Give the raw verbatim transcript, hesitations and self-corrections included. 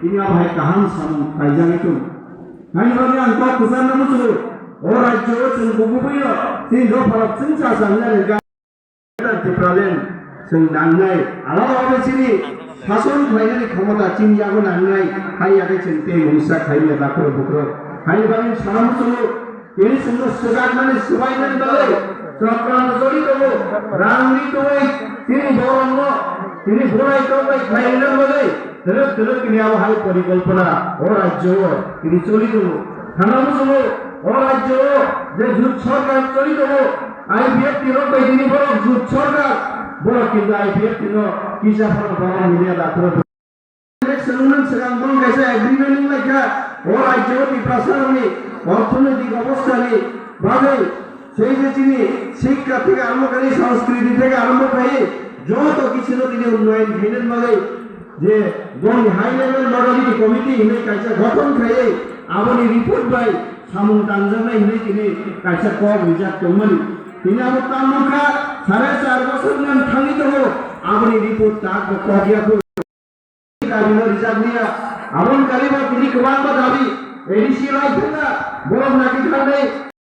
Tini abo hai kaham samung khaijagwi tongo. Haini bagwi ang kok kwcharno muchungo, o rajyo o chwng kububuino chini dopharok chwngsa changnani ga-, Tipraland chwng nangnai, alaba bai chini sason khlainani khomota chini yago nangnai, hai yakhe chwng tei mungsa khaimya dakhro bukhro. Haini bagwi sana muchungo, tini chwngno swkakmani swbainani bagwi chokranto choli tongo, rang ri tongwi tini borokno tini bolai tongbai khlainani bagwi twrwk twrwk tini abo hai porikolpona o rajyo o tini choli tongo. Thangna muchungo o rajyo o je jut sorkar choli tongo, I P F T rok bai tini borok jut sorkar, borok kintu I P F T no kisa phano borok media dakhro. Election wngmani swkang bono kaisa agreement wnglaikha, o rajyo o Tiprasarokni orthonoitik obostani bagwi, sei je chini sikka theke arombo khlai, sanskriti theke arombo khlai, joto kichino tini unnoyon khainani bagwi je boni high level modality committee hinwi kaisa gothon khaiwi aboni report bai samung tangjaknai hinwi tini kaisa kok rijak tongmani. Tini abo tamo kha sare char bosor nang thangwi tongo, aboni report tak bo kok ya. Dabi no rijak niya. Aboni kalibo tini kwbangma dabi A D C lai thangna, borok naki thangnai,